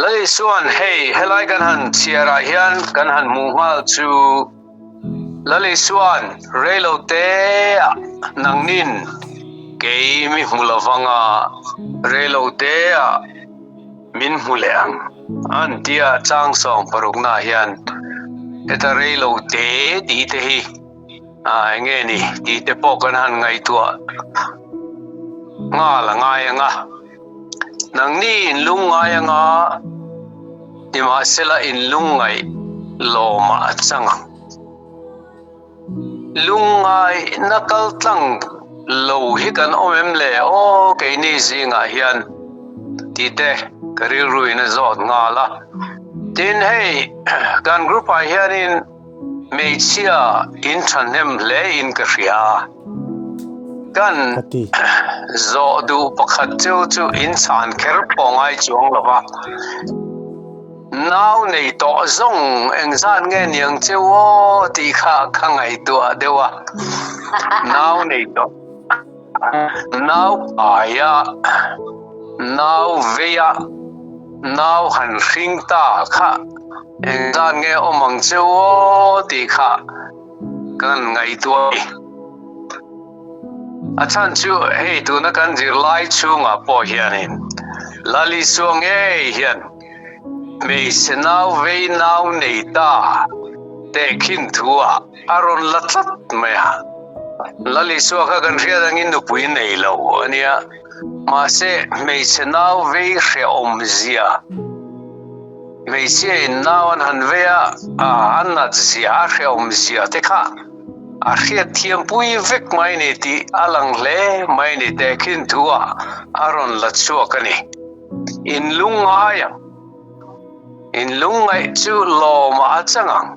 Lal Isua'n hei helai kan han chhiarah hian kan han hmuh nghal chu Lal Isua'n reilo teah nangnin kei mi hmu lovanga reilo teah min hmu leh ang an tia chang sawng paruknaah hian heta reilo te tih te hi A enge ni tih te pawh kan han ngaihtuah nghal a ngai ang a. Nangni in lungngai anga nimahsela in lungngaih lawmah a chang ang. Lungngaihna kal tlang lo hi kan awm em le aw keini zingah hian tih te ka rilruin a zawt nghal a. Tin hei kan group ah hianin Hmeichhia in thahnem hle in ka hria. Kan zawh duh pakhat chu chu in chhan kher pawh ngai chuang lo va. Nau nei tawh zawng engzat nge niang cheu aw tih kha ka ngaihtuah deuh a. Nau nei tawh, nau pai a, nau vei a, nau han hring ta kha Engzat nge awm ang che u aw tih kha kan ngaihtuah a ni. A chhan chu hei tuna kan zirlai chhungah pawh hianin Lal Isua ngei hian hmeichhe nau vei nau nei ta tehkhin thu-ah a rawn la tlat mai a. Lal Isua kha kan hriat angin nupui nei lo a nia. Mahse hmeichhe nau vei hrehawm zia. Hmeichhia in nau an han vei a, an nat zia, a hrehawm zia te kha a hriat thiam pui vek mai ni tih a lang hle mai ni tehkhin thu ah a rawn la chhuak a ni. In lungngai ang, in lungngaih chu lawm ah a chang ang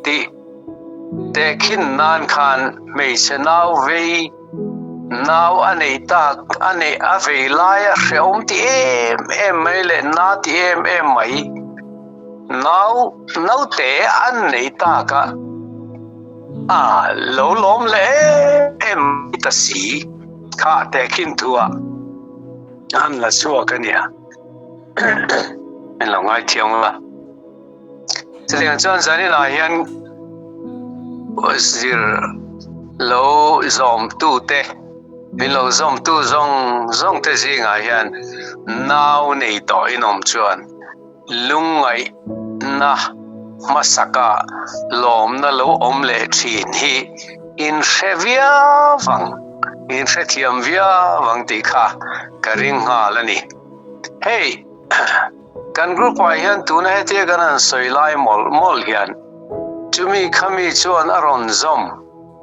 tih tehkhin nan khan hmeichhe nau vei Nau a nei tak, a neih a vei lai a hrehawm ti em em mai leh na ti em em mai. Nau, naute an nei tak a, a lo lawm leh em em mai ta si. Kha tehkhin thuah an la chhuak a nia. Min lo ngaithiam a. Chutiang chuan zaninah hian zir lo zawmtute, min lo zawmtu zawng zawngte zingah hian nau nei tawh inawm chuan lungngaihna hmasaka lawmna lo awm leh thin hi inhre viau ang, inhrethiam viau ang tih kha ka ring nghal a ni. Hei. Kan group ah hian tuna hetia kan han sawi lai mawlh mawlh hian chumi khami chuan a rawn zawm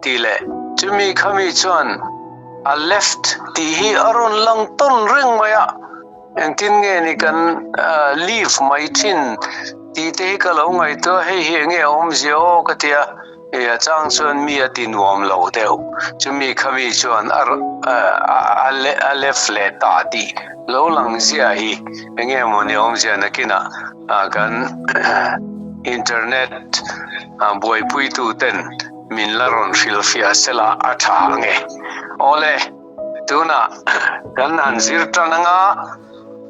tih leh chumi khami chuan a left tih hi a rawn lang tawn reng mai a, engtin nge ni kan leave mai thin tih te hi ka lo ngaihtuah a, hei hi enge a awmzia aw ka ti a. Hei a chang chuan mi a ti nuam lo deuh, chumi khami chuan a a left leh ta tih lo lang zia hi enge mawni awmzia nakinah kan internet buaipuitu ten min la rawn hrilhfiah sela a tha ang e. Awle, tunah kan han zir tan anga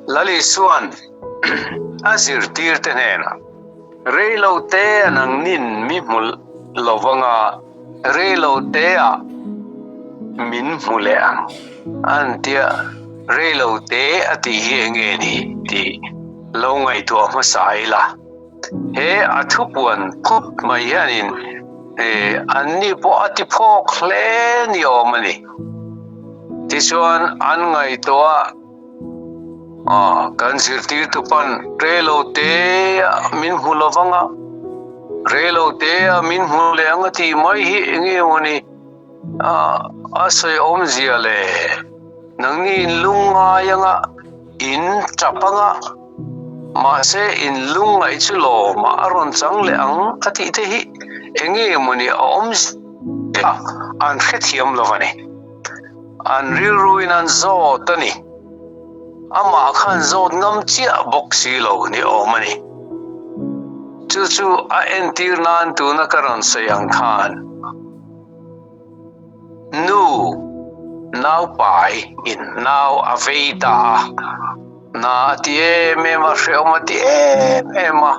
Lal Isua'n a zirtir te hnenah, Rei lo te a nangnin mi hmu lo vanga rei lo te ah min hmu leh ang an tia rei lo te a tih hi enge ni tih lo ngaihtuah hmasa ila. He a thupuan khup mai hianin an ni pawh a ti phawk hle ni awm a ni. Tichuan an ngaihtuah. Aw, kan zirtirtu pan rei lo te ah min hmu lo vang a, rei lo te ah min hmu leh ang a tih mai hi eng nge maw ni a sawi awmzia le? Nangni in lungngai anga, in tap anga, mahse in lungngaih chu lawmah a rawn chang leh ang a tih te hi eng nge maw ni a awmzia an hrethiam lo va ni. An rilruin an zawt a ni. Amah khan zawt ngam chiah bawk si lo ni awm a ni. Chu chu a entir nan tuna ka rawn sawi ang khan nu naupai in nau a vei ta a. Na a ti em em a, hrehawm a ti em em a.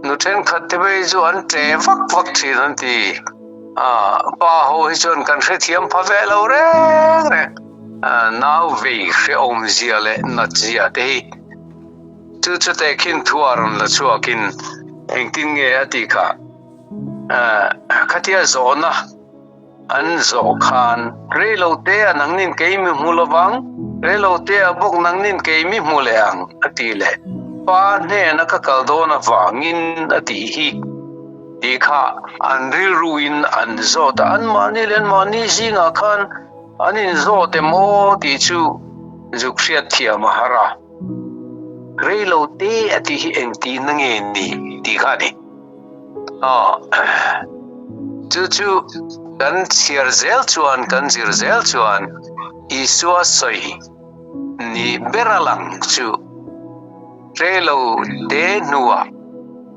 Nu thenkhat te phei chu an ṭe vak vak ṭhin an ti. Pa ho hi chuan kan hrethiam pha ve lo reng reng. Nau vei hrehawm zia leh nat zia te hi chu chute khin thu a rawn la chhuakin engtin nge a tih kha khatia zawhna An zawh khan, Reilote a nangnin kei mi hmu lovang, reilote a bawk nangnin kei mi hmu leh ang, a ti leh. Pa hnena ka kal dawn avangin a tih hi tih kha an rilruin an zawt a, anmahni leh anmahni zingah khan an inzawt em aw tih chu zuk hriatthiam a har a. Reilote a tih hi engtihna nge ni tih kha a ni. Aw, chu chu kan chhiar zel chuan, kan zir zel chuan Isua sawi ni ber a lang chu relo te hnuah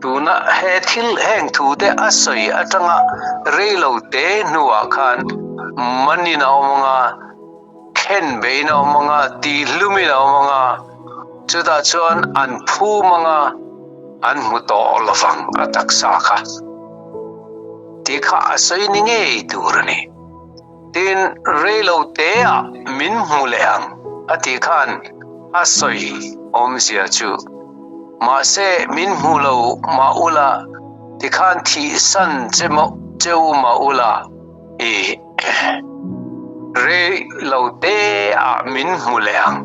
tuna he thil heng thu te a sawi atanga reilo te hnuah khan manin a awm anga, khen beiin a awm anga, tihlumin a awm anga, chutah chuan an phum anga an hmu tawh lovang a taksa kha. Tih kha a sawi ni ngei tur a ni. Tin, reilo teah min hmu leh ang a tih khan a sawi awmzia chu, mahse min hmu lo mah ula tikhan thihsan che cheu mah ula, I rei lo te ah min hmu leh ang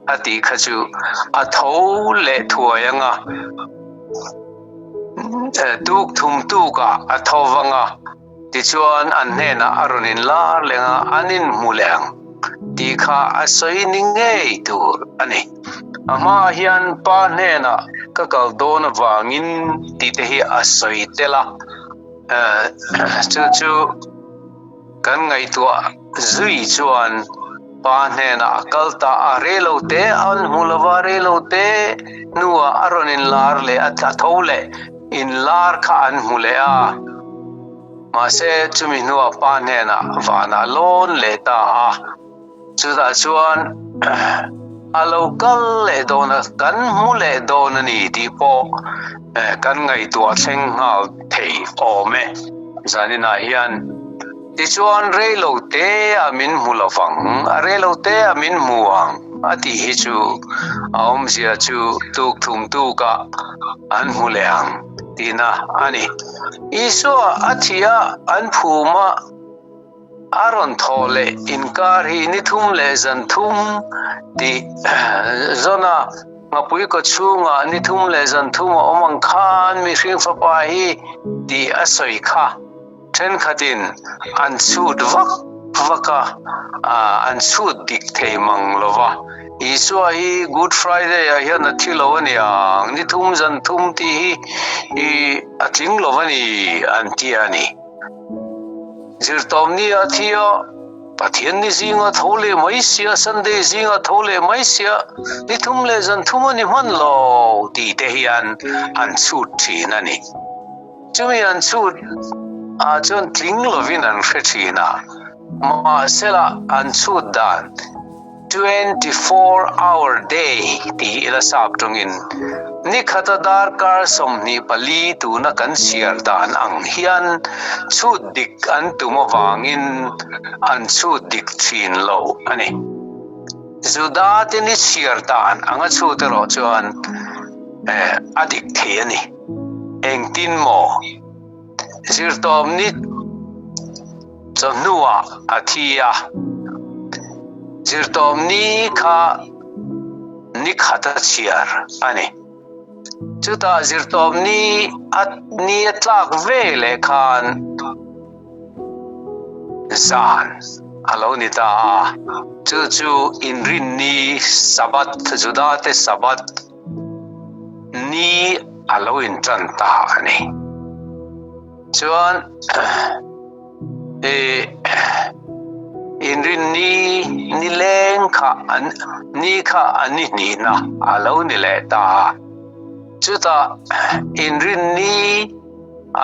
a tih kha chu a tho leh thuai anga, tuk thum tuk ah a tho vang a, tichuan an hnenah a rawn in lar leng a, an in hmu leh ang tih kha a sawi ni ngei tur a ni. A hmaah hian pa hnenah ka kal dawn avangin tih te hi a sawi tel a. Chu chu kan ngaihtuah zui chuan pa hnenah a kal ta a, reilo te an hmu lova, reilo te hnuah a rawn inlar leh a, a tho leh inlar kha an hmu leh a, mahse chumi hnuah pa hnenah vanah lawn leh ta a. Chutah chuan a lo kal leh dawn a, kan hmu leh dawn a ni tih pawh kan ngaihtuah thleng nghal thei awm e. Zaninah hian tichuan reilo te a min hmu lovang, a reilo te a min hmu ang a tih hi chu a awmzia chu tuk thum tukah an hmu leh ang tihna a ni. Isua a thih a, an phum a. A rawn thawh leh inkar hi ni thum leh zan thum tih zawna ngapui kaw chhungah ni thum leh zan thum a awm ang khan mihring fapa hi tih a sawi kha thenkhatin an chhut vak vak a, an chhut dik thei mang lo va. Isua hi Good Friday ah hian a thi lo a niang, ni thum zan thum tih hi a tling lo a ni an ti a ni. Zirtawmni a thi a, Pathian ni zinga tho leh mai sia, Sunday zinga tho leh mai sia, ni thum leh zan thum a ni hman lo tih te hian an chhut thin a ni. Chumi an chhut ah chuan tling lovin an hre thin a, mahsela an chhut dan 24 hour day tih ila sap tawngin ni khata darkar 24 tuna kan chhiar dan ang hian chhut dik an tum avangin an chhut dik thin lo a ni. Juda te ni chhiar dan anga chhut erawh chuan a dik thei a ni. Engtin maw? Zirtawm ni chawhnuah a thi a, zirtawm ni kha ni khat a chhiar a ni. Chutah zirtawm ni a ni a tlak ve leh khan zan a lo ni ta a, chu chu inrinni Sabbath, Judate Sabbath, Ni a lo intan ta a ni. Chuan i inrin ni ni leng kha an ni kha a ni hnihna a lo ni leh ta a. Chutah inrin ni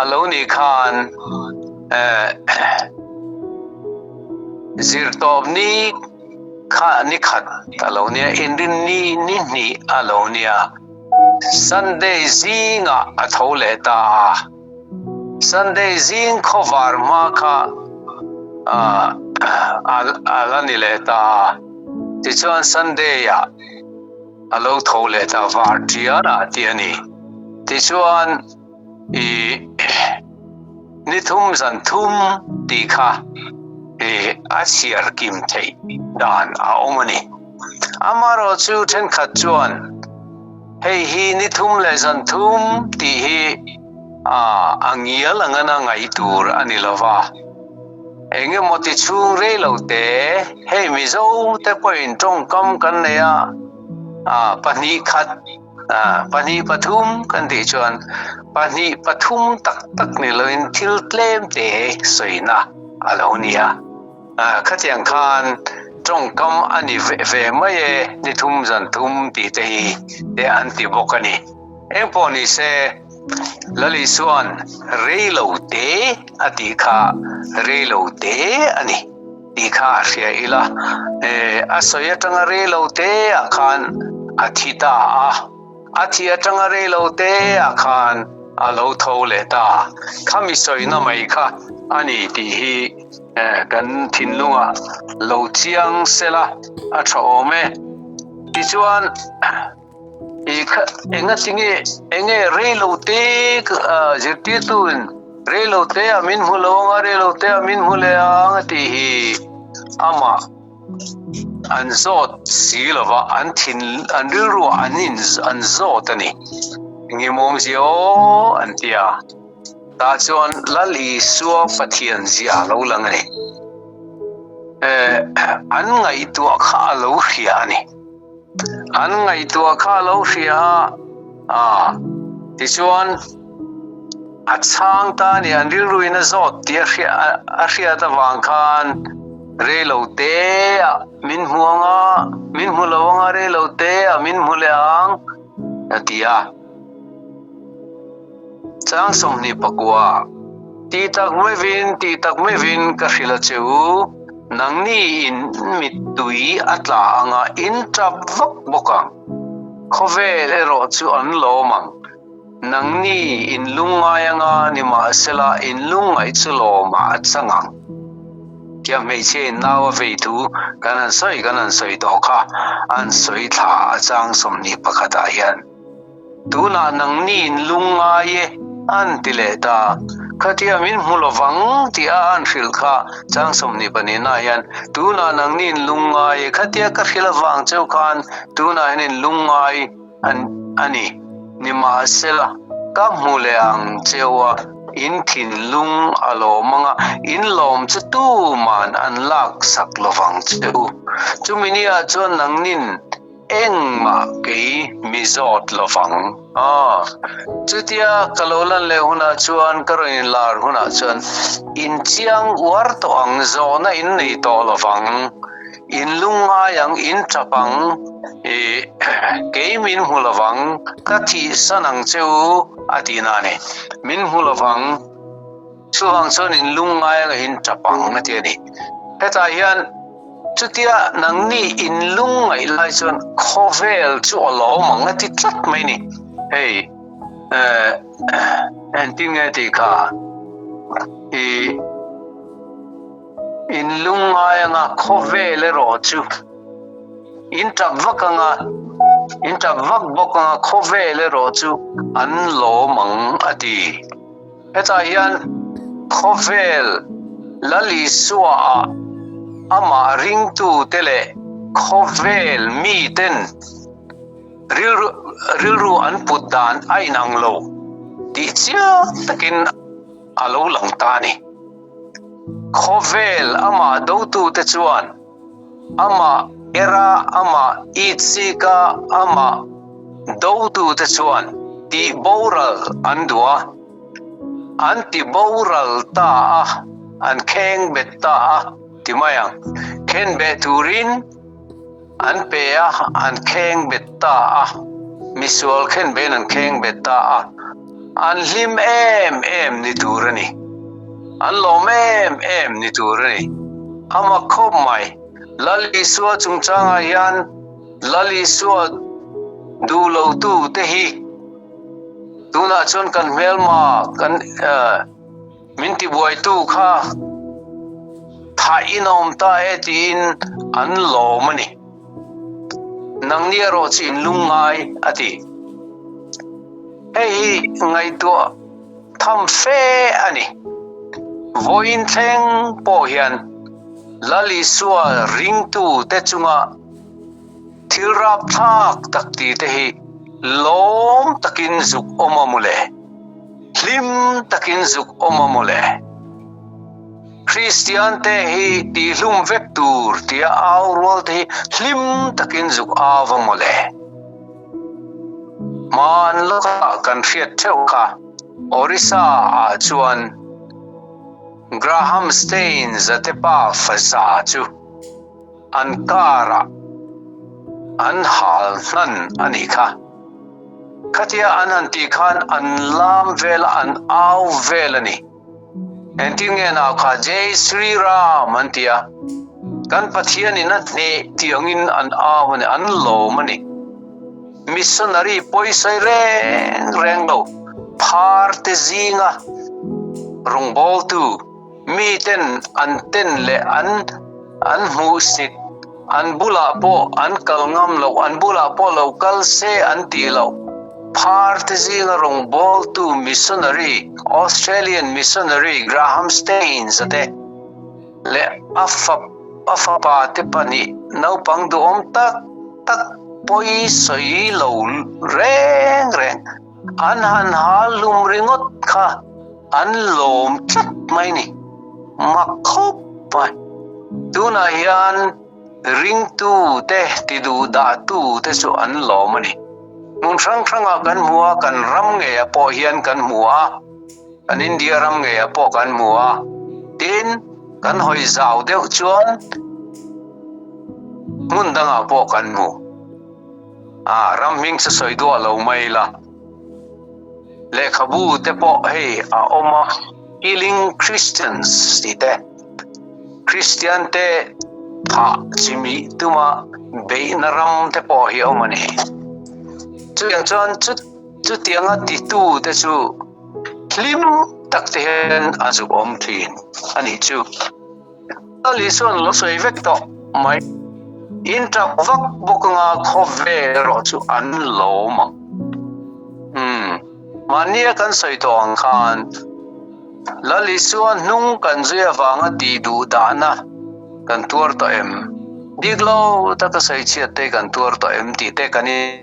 a lo nih khan zirtawp ni. Kha ni khat a lo nia, inrinni ni hnih a lo nia. Sunday zingah a tho leh ta a. Sunday zing khawvar hma kha a la ni leh ta a. Tichuan Sunday ah a lo tho leh ta var tian ah tih a ni. Tichuan i ni thum zan thum tih kha i a chhiar kim theih dan a awm a ni. Amaherawh chu thenkhat chuan hei hi ni thum leh zan thum tih hi a a ngial ang ana ngaih tur a ni lo va. Eng emaw ti chhung rei lo te, hei Mizo te pawhin tawngkam kan nei a, pahnih khat, pahnih pathum kan tih chuan pahnih pathum tak tak ni loin thil tlem te sawina a lo ni a. Khatiang khan tawngkam a ni ve mai e, ni thum zan thum tih te hi te an ti bawk a ni. Eng pawh ni se, Lal Isua'n rei lo te a tih kha rei lo te a ni tih kha a hria ila, a sawi atanga rei lo te ah khan a thi ta a, a thi atanga rei lo te ah khan a lo tho leh ta. Khami sawina mai kha a ni tih hi kan thinlungah lo chiang sela a tha awm e. Tichuan. Enga tinge enge reilo te zirtirtu in reilo te a min hmu lo anga reilo te a min hmu leh ang a tih hi amah an zawt si lova an thin an rilru ah an in an zawt a ni engemaw awmzia aw an ti a tah chuan Lal Isua Pathian zia a lo lang a ni an ngaihtuah kha a lo hria a ni. An ngaihtuah kha a lo hria a, tichuan a chhang ta a ni, an rilruin a zawt tih a hria a hriat avang khan reilo te ah min hmu ang a, min hmu lo ang a, reilo te ah min hmu leh ang a ti a. Chang 24, Tih tak maivin, tih tak maivin ka hrilh a che u, nangni in mittui a tla anga in tap vak bawk ang. Khawvel erawh chu an lawm ang. Nangni in lungngai anga nimahsela in lungngaih chu lawmah a chang ang. Tia hmeichhia in nau a vei thu kan han sawi kan han sawi tawh kha an sawi thla a chang 21 ah hian. Tunah nangni in lungngai e, an ti leh ta. Khatia min hmu lovang tih a an hrilh kha chang 24 ah hian tunah nangni in lungngai e, khatia ka hrilh avang cheu khan tunah hian in lungngai a ni. Nimahsela, ka hmu leh ang cheu a, in thinlung a lawm anga in lawm chu tuman an laksak lovang cheu. Chumi niah chuan nangnin Engmah kei mi zawt lovang. Aw, chutia ka lo lan leh hunah chuan ka rawn inlar hunah chuan in chiang uar tawh ang, zawhna in nei tawh lovang, in lungngai ang, in tap ang, ih, kei min hmu lovang, ka thihsan ang che u a tih na a ni. Min hmu lovang, chuvang chuan in lungngai ang a in tap ang a ti a ni. Hetah hian. Chutia nangni in lungngaih lai chuan khawvel chu a lawm ang a ti tlat mai ni. Hei eh engtin nge tih kha i in lungngai anga khawvel erawh chu in tap vak anga in tap vak bawk anga khawvel erawh chu an lawm ang a ti. Hetah hian khawvel Lal Isua ah amah ringtute leh khawvel miten rilru rilru an put dan a inang lo tih chiang takin a lo lang ta a ni. Khawvel amah dotute chuan amah era amah itsika amah dotute chuan tih boral an duh a, an ti boral ta a, an kheng bet ta a ti mai ang. Khen beh turin an pe a, an kheng bet ta a, misual khen behin an kheng bet ta a, an hlim em em ni tur a ni, an lawm em em ni tur a ni. A mak khawp mai. Lal Isua chungchangah hian Lal Isua duh lotu te hi tunah chuan kan hmelma kan min tibuaitu kha thah in a awm ta e tiin an lawm a ni. Nangni erawh chu in lungngai a ti. Hei hi ngaihtuah tham fe a ni. Vawiin thleng pawh hian Lal Isua ringtute chunga thil rapthlak tak tih te hi lawm takin zuk awm a mawle, hlim takin zuk awm a mawle. Kristian te hi tihhlum vek tur tia au rual te hi hlim takin zuk au a mawle. Hman lawkah kan hriat theuh kha Orissa ah chuan Graham Staines a te pa faza chu an car ah an hal hnan a nih kha. Khatia an han tih khan an lam vel a, an au vel a ni. Engtin nge nau kha Jai Sri Ram an ti a, kan Pathian in a hneh tiangin an au a ni, an lawm a ni. Missionary pawisawi reng reng lo, phar te zinga rawngbawltu miten an ten leh an an hmuhsit, an bulah pawh an kal ngam loh, an bulah pawh lo kal se an tih loh. Phar te zinga rawngbawltu missionary, Australian missionary Graham Staines a te leh a fa a fapa te pahnih naupang duhawm tak tak pawi sawi lo reng reng an han hal hlum ringawt kha an lawm tlat mai ni. Mak khawp mai. Tunah hian Ringtu te ti duh dah tu te chu an lawm a ni. Hmun hrang hrangah kan hmu a, kan ram ngeiah pawh hian kan hmu a, kan India ram ngeiah pawh kan hmu a. Tin, kan hawi zau deuh chuan hmun dangah pawh kan hmu. A, ram hming chu sawi duah lo mai ila. Lehkhabu te pawh hei a awm a, Killing Christians tih te. Kristian te thah chimih tuma beihna ram te pawh hi a awm a ni. Chutiang chuan chutianga titu te chu hlim tak te hian a zuk awm thin a nih chu. Lal Isua'n lo sawi vek tawh mai. In tap vak bawk anga khawvel erawh chu an lawm ang. Umm, mahnia kan sawi tawh ang khan Lal Isua hnung kan zui avanga tih duh dahna kan tuar tawh em? Dik lo taka sawi chhiat te kan tuar tawh em tih te kan in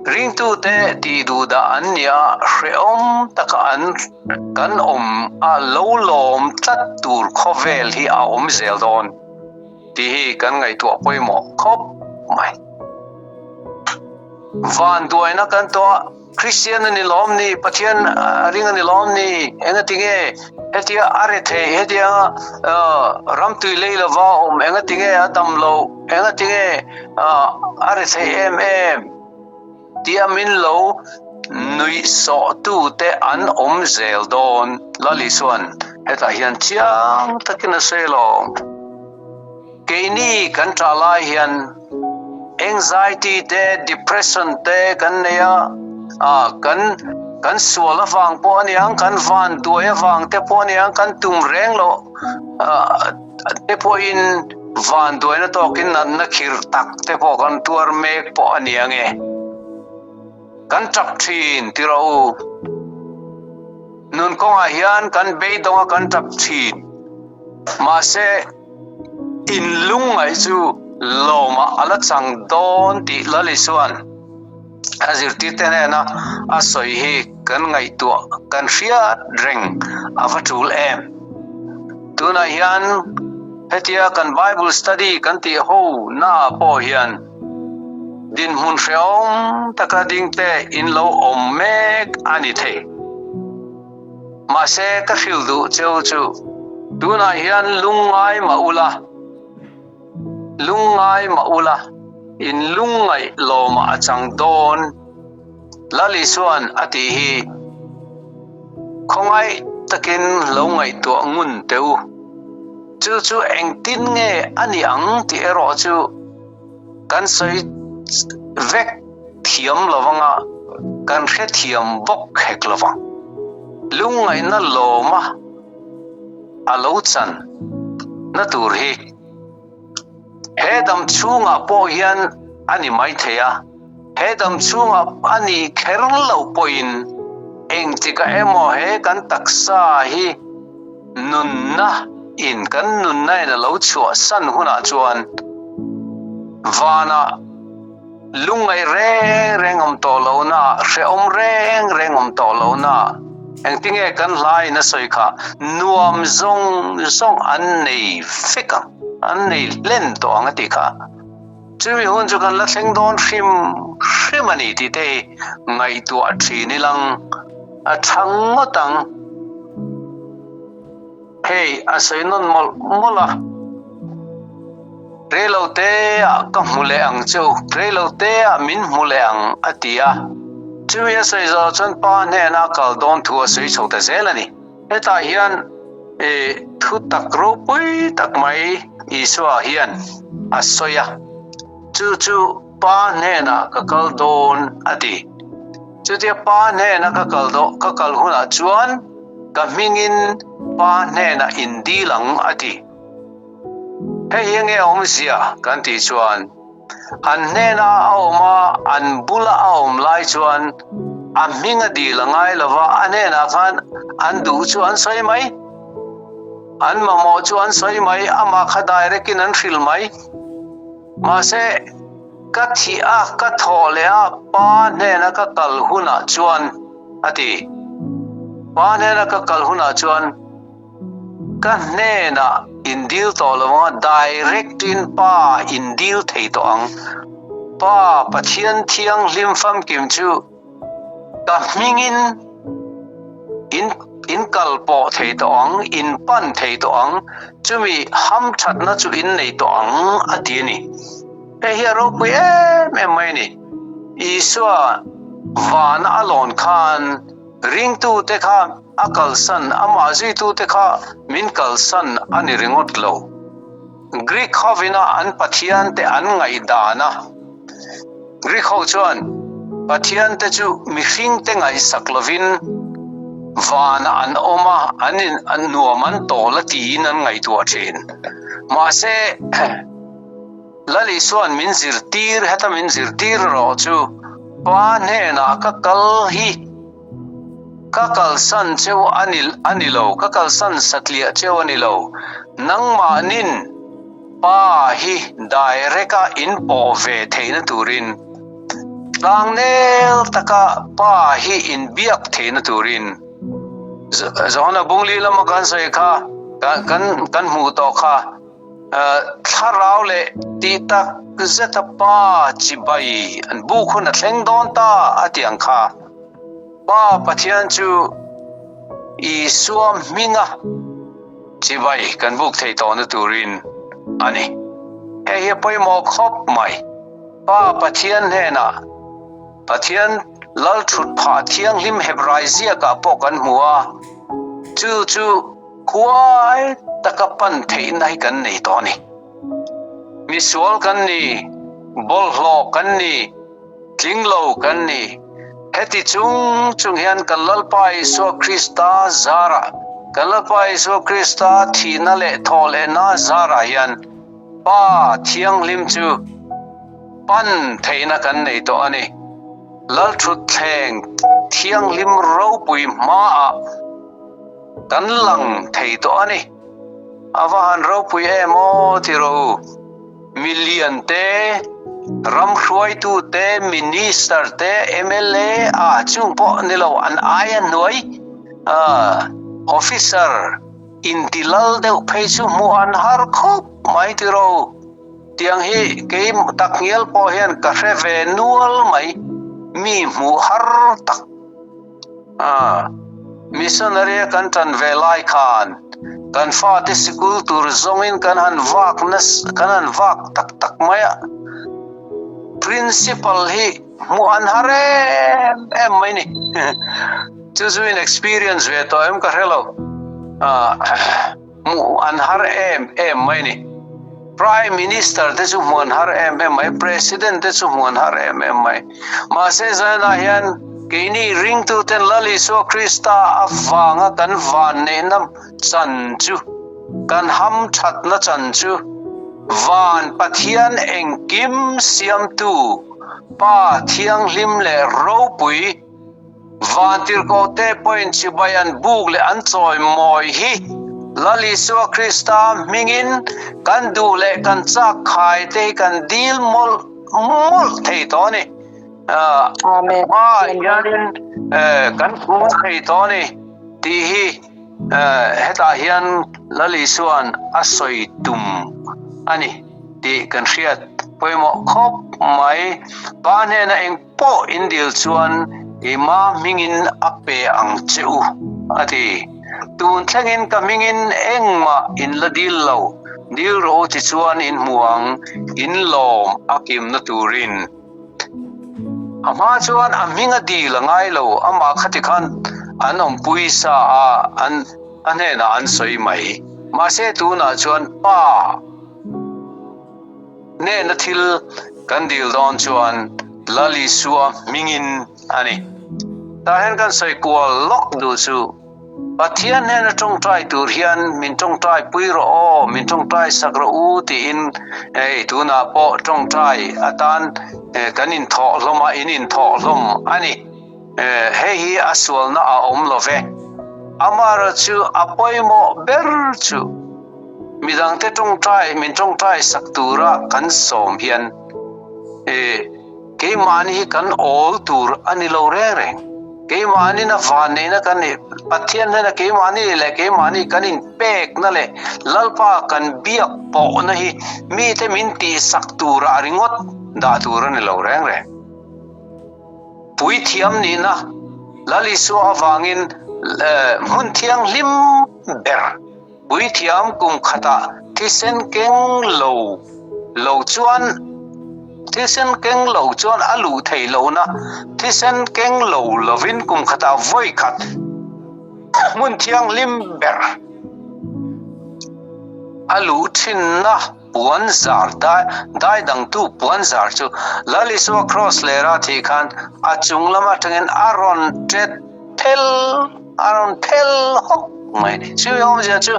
ringtute tih duh dah an nia hrehawm taka an kan awm a lo lawm tlat tur khawvel hi a awm zel dawn tih hi kan ngaihtuah pawimawh khawp mai. Vanduaina kan tuah. Kristian a ni lawm ni, Pathian a ring a ni lawm ni, engati nge hetia a re theih, hetia ram tui lei lova awm, engati nge a dam loh, engati nge a re theih em em tia min lo nuih sawh tu te an awm zel dawn. Lal Isuan hetah hian chiang takin a sawi alawm. Keini kan ṭah lai hian anxiety te, depression te kan nei a, ah kan kan sual avang pawh a niang, kan vanduai avang te pawh a niang, kan tum reng loh ah te pawhin vanduaina tawkin natna khir tak te pawh kan tuar mek pawh a niang e. Kan ṭap ṭhin ti rawh u. Nun kawngah hian kan beidawng a kan ṭap ṭhin. Mahse. In lungngaih chu lawmah a la chang dawn tih Lal Isua'n a zirtirte hnena a sawi hi kan ngaihtuah kan hriat reng a va tul em. Tunah hian hetia kan Bible study kan tih ho naah pawh hian dinhmun hrehawm taka dingte in lo awm mek a ni thei. Mahse ka hrilh duh cheu chu tunah hian lungngai mah ula, lungngai mah ula, in lungngaih lawmah a chang dawn, Lal Isua'n a tih hi khawngaih takin lo ngaihtuah ngun teh u. Chu chu engtin nge a ni ang tih erawh chu kan sawi vek thiam lo anga kan hrethiam bawk hek lo vang. Lungngaihna lawma a lo chan na tur hi he dam chhungah pawh hian a ni mai thei a, he dam chhungah a nih kher loh pawhin engtikah emaw he kan taksa hi Nunna in kan nunna in a lo chhuah san hunah chuan vanah lungngaih reng reng awm tawh lohna, hrehawm reng reng awm tawh lohna, engtinge kan hla in a sawi kha nuam zawng zawng an nei vek ang, an nei hlen tawh ang a tih kha. Chumi hun chu kan la thleng dawn hrim hrim a ni tih te hi ngaihtuah thin ilang a chhang ngawt ang. Hei a sawi nawn mawlh mawlh a, Reilo te ah ka hmu leh ang chu, reilo te ah min hmu leh ang a ti a. Chumi a sawi zawh chuan pa hnena kal dawn thu a sawi chho ta zel a ni. Hetah hian thu tak ropui tak mai Isua hian a sawi a, chu chu Pa hnenah ka kal dawn a ti. Chutia Pa hnena ka kal dawh ka kal hunah chuan ka hmingin Pa hnenah in dil ang a ti. Hei hi nge awmzia kan tih chuan an hnena a awm a, an bula a awm lai chuan a hming a dil a ngai lo va, a hnenah khan an duh chu an sawi mai, an mamawh chu an sawi mai, amah kha direct in an hrilh mai. Mahse, ka thih a, ka thawh leh a, Pa hnena ka kal hunah chuan, a ti. Pa hnena ka kal hunah chuan ka hnenah in dil tawh lo ang a, direct in Pa in dil thei tawh ang. Pa Pathian Thianghlim famkim chu ka hmingin in in kal pawh thei tawh ang, in pan thei tawh ang, chumi hamthatna chu in nei tawh ang a ti a ni. Hei hi a ropui em em mai a ni. Isua vana a lawn khan ringtute kha a kalsan, amah zuitute kha min kalsan a ni ringawt lo. Greek hovina an pathiante an ngaihdan a. Greek ho chuan pathiante chu mihringte ngaihsak lovin vanah an awm a, an in an nuam an tawl a tiin an ngaihtuah thin. Mahse, Lal Isua'n min zirtir, heta min zirtir erawh chu Pa hnenah ka kal hi ka kalsan cheu a ni a ni lo, ka kalsan satliah cheu a ni lo, nangmahnin Pa hi direct a in pawh ve theihna turin, tlangnel taka Pa hi in biak theihna turin, Johana Bungli lama kan sawi kha, kan kan hmuh tawh kha, thlarau leh tih tak zeta Pa chibai an buk hun a thleng dawn ta a ti ang kha. Pa Pathian chu Isua hminga chibai kan buk thei tawhna turin a ni. Hei hi a pawimawh khawp mai. Pa Pathian hnenah Pathian Lalthut phah thianghlim Hebrai ziakah pawh kan hmu a, chu chu Huai taka pan theihna hi kan nei tawh a ni. Misual kan ni, bawlhhlawh kan ni, tlinglo kan ni. Heti chung chung hian kan Lalpa Isua Krista zarah, kan Lalpa Isua Krista thihna leh thawhlehna zarah hian Pa Thianghlim chu pan theihna kan nei tawh a ni. Lalthutthleng Thianghlim ropui hmaah Kan lang thei tawh a ni. A va han ropui em aw ti rawh u. Milian te, ram hruaitu te, minister te, mla a chung pawh ni lo an aia hnuai officer inti lal deuh phei chu hmuh an har khawp mai ti rawh u. Tiang hi kei takngial pawh hian ka hre ve nual mai, mi hmuh har tak. A, missionary a kan tan ve lai khan kan fate sikul tur zawngin kan han vak nas kan han vak tak tak mai a, principal hi hmuh an har em em mai ni. Chu chu in experience ve tawh em ka hre lo. A. Hmuh an har em em mai ni. Prime Minister te chu hmuh an har em em mai, President te chu hmuh an har em em mai. Mahse zanah hian keini ringtuten Lal Isua Krista avanga kan vanneihna chan chu, kan hamthatna chan chu Van Pathian engkim siamtu Pa Thianghlim leh Ropui, Vantirhkohte pawhin chibai an buk leh an chawimawi hi Lal Isua Krista hmingin kan duh leh kan chak khai te hi kan dil mawlh mawlh thei tawh a ni. Amen. Hma hianin kan hmu thei tawh a ni tih hi hetah hian Lal Isua'n a sawi tum a ni tih kan hriat pawimawh khawp mai. Pa hnena eng pawh in dil chuan keimah hmingin a pe ang che u, a ti. Tun thlengin ka hmingin engmah in la dil lo, dil rawh u ti chuan in hmu ang, in lawm a kimna turin. A hma chuan a hming a dil a ngai lo, amah khati khan an awmpui sa a, an a hnenah an sawi mai. Mahse tunah chuan Pa. Hnehna thil kan dil dawn chuan Lal Isua hmingin a ni. Tah hian kan sawi kual lawk duh chu Pathian hnena tawngtai tur hian min tawngtai pui rawh aw, min tawngtai sak rawh u tiin hei tunah pawh tawngtai atan kan inthawh hlawm a, in inthawh hlawm a ni. Hei hi a sualna a awm lo ve. Amaherawhchu a pawimawh ber chu. Midangte tawngtai min tawngtai sak tura kan sawm hian keimahni hi kan awl tur a ni lo reng reng. Keimahni na vanneihna kan nih Pathian hnena keimahni leh keimahni kan inpekna leh Lalpa kan biak pawhna hi mite min tihsak turah ringawt dah tur a ni lo reng reng. Puithiam nihna Lal Isua avangin hmun thianghlim ber Puithiam kum khatah thisen keng lo lo chuan thisen keng lo chuan a luh theih lohna thisen keng lo lovin kum khatah vawi khat hmun thianghlim ber a luh thinna puan zar dai dai dangtu puan zar chu Lal Isua Kraws lera thih khan a chung lam atangin a rawn tet phel a rawn phel hawk mai. Chu awmzia chu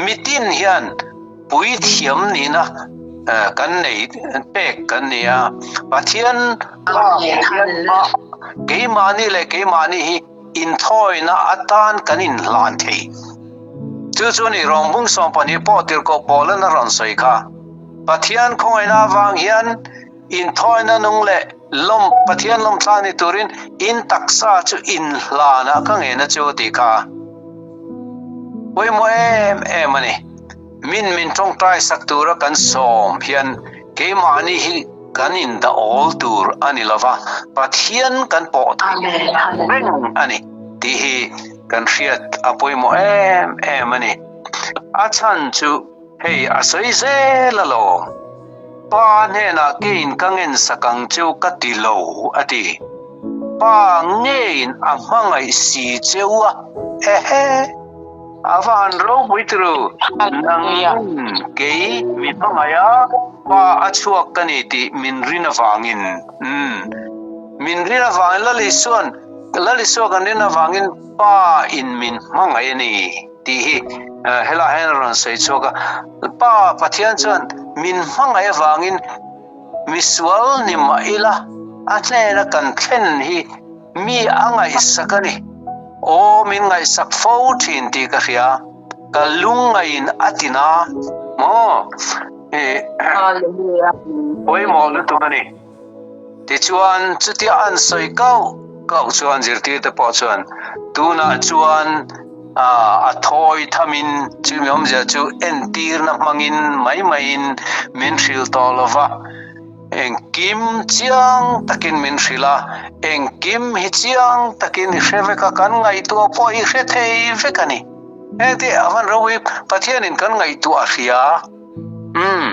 mitin hian puithiam nihna kan nei pek kan ni a, Pathian keimahni leh keimahni hi inthawina atan kan inhlan thei. Chu chu ni rawngbung 12 pawh tirhkoh Paulan a rawn sawi kha. Pathian khawngaihna avang hian Inthawina nung leh lawm Pathian lawmthla ni turin in taksa chu inhlanah ka ngena chu tih kha pawimawh em em a ni. Min min tawngtai sak tura kan sawm hian keimahni hi kan indah awl tur a ni lova, Pathian kan pawh theih reng a ni tih hi kan hriat a pawimawh em em a ni. A chhan chu hei a sawi zel alawm. Pa hnenah keiin ka ngensak ang cheu ka ti lo, a ti. Pa ngeiin a hmangaih si cheu a, ehe! A va han ropui turu, nangin kei mi hmangaih a, pa a chhuak ka ni tih min rin avangin, umm, min rin avangin Lal Isua'n, Lal Isua kan rin avangin Pa in min hmangaih a ni. Tih hi helaiah hian a rawn sawi chhuak a, Pa Pathian chuan min hmangaih avangin misual ni mah ila a hnena kan thlen hi mi a ngaihsak a ni. Aw min ngaihsak fo thin tih ka hria, ka lungngaihin a ti na maw? Pawimawh lutuk a ni. Tichuan, chutia an sawi kauh kauh chuan zirtirte pawh chuan tunah chuan a thawi thamin chumi awmzia chu entirna hmangin mai maiin min hrilh tawh lo va, engkim chiang takin min hrilh a, engkim hi chiang takin i hre vek a, kan ngaihtuah pawh i hre thei vek a ni. Hengte a van ropui Pathianin kan ngaihtuah a hria. Umm.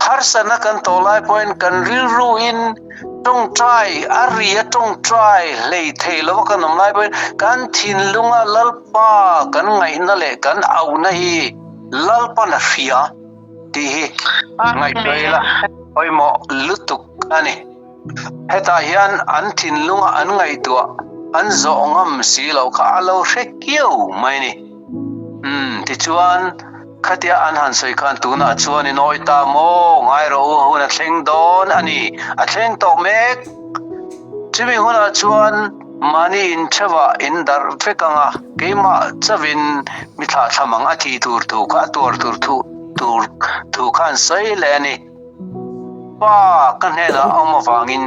Harsatna kan tawh lai pawhin kan rilruin tawngtai a ri a tawngtai hlei thei lova kan awm lai pawhin kan thinlunga Lalpa kan ngaihna leh kan auhna hi Lalpan a hria tih hi ngaihtuah ila pawimawh lutuk a ni. Hetah hian an thinlunga an ngaihtuah an zawh ngam si loh kha a lo hre kiau mai a ni. Umm, tichuan, khatia an han sawi khan tunah chuan i nawi ta maw? Ngai rawh u, hun a thleng dawn a ni, a thleng tawh mek. Chumi hunah chuan mahni intheuhah in darh vek ang a, keimah chauhin mi thlahthlam ang a thi tur thu kha a tuar tur thu tur thu kha an sawi leh a ni. Pa ka hnenah a awm avangin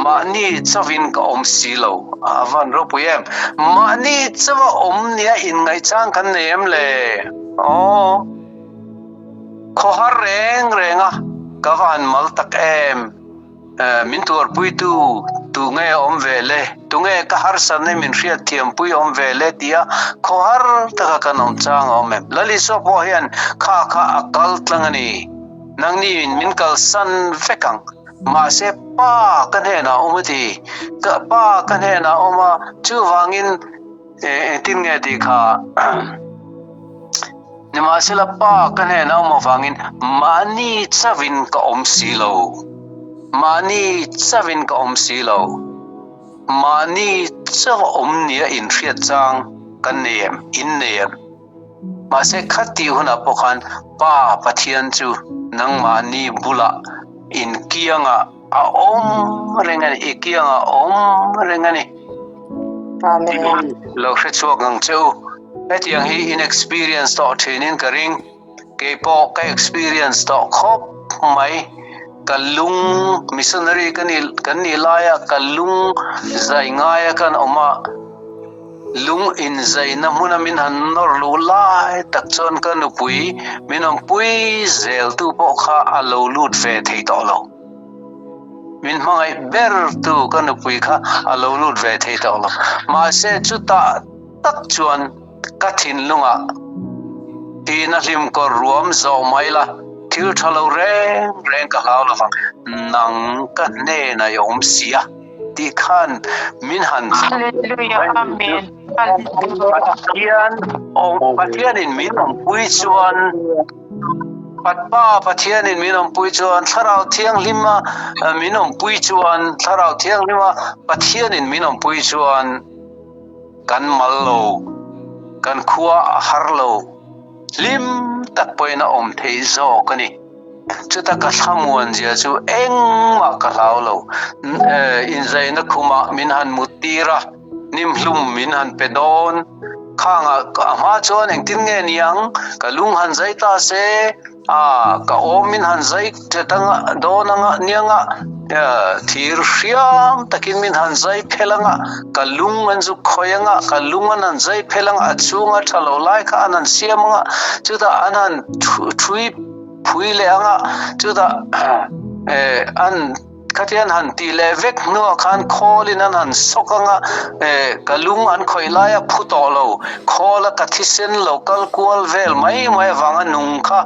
mahni chauhin ka awm si lo. A van ropui em! Mahni chauha awm nia inngaihchang kan nei em le? Aw, khawhar reng reng a, ka va han mal tak em! Min tuarpuitu tu nge awm ve le? Tunge ka harsatna min hriatthiampui awm ve le? tia khawhar taka kan awm chang a awm em? Lal Isua pawh hian kha kha a kal tlang a ni. Nangni in min kalsan vek ang. Mahse Pa ka hnenah a awm a ti. Ka Pa ka hnenah a awm a, chuvangin engtin nge tih kha Nimahsela Pa ka hnenah a awm avangin mahni chauhin ka awm si lo. Mahni chauhin ka awm si lo. Mahni chauh a awm nia inhriat chang kan nei em? In nei em? Mahse khatih hunah pawh khan Pa Pathian chu nangmahni bulah inkiangah a awm reng a ni, i kiangah a awm reng a ni. Amen. Lo hre chhuak ang che u. Hetiang hi in experience tawh thinin ka ring. Kei pawh ka experience tawh khawp mai. Ka lung missionary ka ni kan nih laia ka lung zai ngaia kan awm a, lung inzaina hmuna min han nawr luh lai tak chuan ka nupui min awmpui zeltu pawh kha a lo lut ve thei tawh lo. Min hmangaih bertu ka nupui kha a lo lut ve thei tawh lo. Mahse chutah tak chuan ka thinlungah tina hlim kawr ruam zawh mai la, thil tha lo reng reng ka hlau lovang, nang ka hnenah i awm si a tih khan min han Hallelujah, Amen. Pathian Pathianin min awmpui chuan Pa Pathianin min awmpui chuan Thlarau Thianghlima min awmpui chuan Thlarau Thianghlima Pathianin min awmpui chuan Kan mal lo, kan khua a har lo, hlim tak pawhin a awm theih zawk a ni. Chuta ka thlamuan zia chu engmah ka hlau lo. Inzaina khumah min han mut tir a, nimhlum min han pe dawn. Khangah a hma chuan engtin nge niang, ka lung han zai ta se, A, ka awm min han zai ṭet anga, dawn anga, nianga, thir hriam takin min han zai phel anga, ka lung an zuk khawi anga, ka lung an han zai phel anga, a chhunga ṭha lo lai kha an han siam anga, chutah an han ṭhui phui leh anga, chutah an. Khatian han tih leh vek hnuah khan khawlin an han sawk ang a, ka lung an khawih lai a phu tawh lo, khawla ka thisen lo kal kual vel mai mai avanga nung kha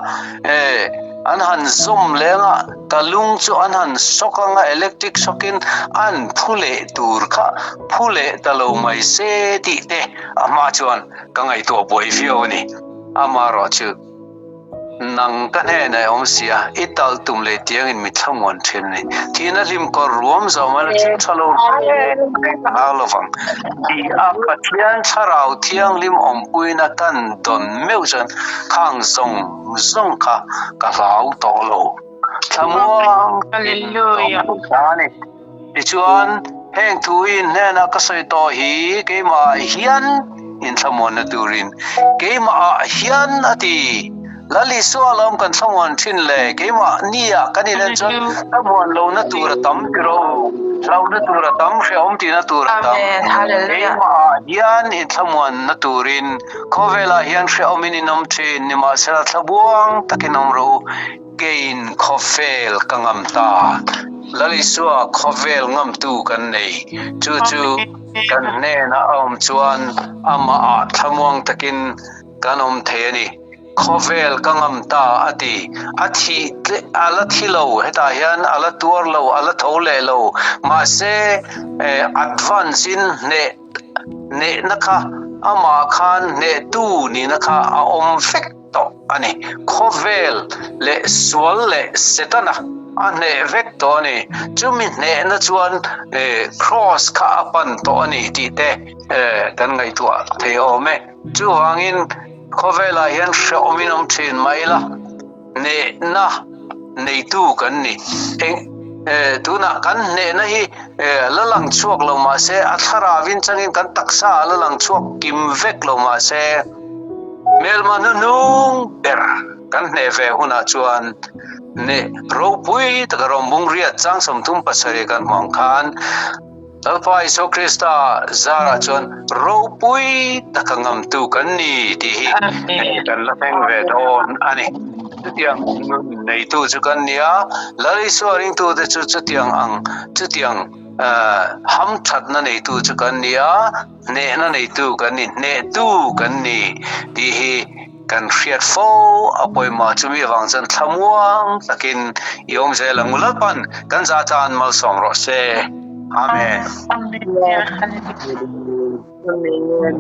an han zawm leng a, ka lung chu an han sawk ang a, electric shock-in an phu leh tur kha phu leh ta lo mai se tih te a hma chuan ka ngaihtuah buai viau a ni. Amaherawhchu. Nang ka hnenah i awm si a, i tal tum leh tiangin mi thlamuan thin a ni. Thihna hlim kawr ruam zo mai la thil tha lo reng reng a hau lovang ti a Pathian Thlarau Thianghlim awmpuina kan dawn meuh chuan khang zawng zawng kha ka hlau tawh lo. Thlamuang takin ka awm ta a ni. Tichuan, heng thu hi hnenah ka sawi tawh hi keimahah hian inthlamuanna turin keimahah hian a ti. Lal Isua lawm kan thlamuan thin le, keimah nia kan inen chuan thlamuan lohna tur a tam tiro, hlauhna tur a tam, hrehawm tihna tur a tam. Keimahah hian inthlamuanna turin khawvelah hian hrehawmin in awm thin, nimahsela thlabuang takin awm rawh u. Keiin khawvel ka ngam ta. Lal Isua khawvel ngamtu kan nei. Chu chu kan hnenah a awm chuan amahah thlamuang takin kan awm thei a ni. Khawvel ka ngam ta a ti. A thih a la thi lo, hetah hian a la tuar lo, a la tho leh lo. Mahse, advance in hneh hnehna kha amah khan hnehtu nihna kha a awm vek tawh a ni. Khawvel leh sual leh Setana a hneh vek tawh a ni. Chumi hnehna chuan Cross kha a pan tawh a ni tih te kan ngaihtuah thei awm e. Chuvangin khawvelah hian hrehawmin awm thin mah ila, hnehna neitu kan ni. Eng tunah kan hnehna hi la lang chhuak lo mah se, a thlarauin changin kan taksa a la lang chhuak kim vek lo mah se, hmelma hnuhnung ber kan hneh ve hunah chuan hneh ropui taka rawngbung riat chang 37 kan hmuh ang khan, Lalpa Isua Krista zarah chuan ropui taka ngamtu kan ni tih hi kan la thleng ve dawn a ni. Chutiang nun neitu chu kan ni a, Lal Isua ringtute chu chutiang ang chutiang hamthatna neitu chu kan ni a, hnehna neitu kan ni, hnehtu kan ni tih hi kan hriat fo a pawimawh chumi avang chuan thlamuang takin i awm zel ang u Lalpan kan za tan malsawm rawh se. Amen. Amen. Amen.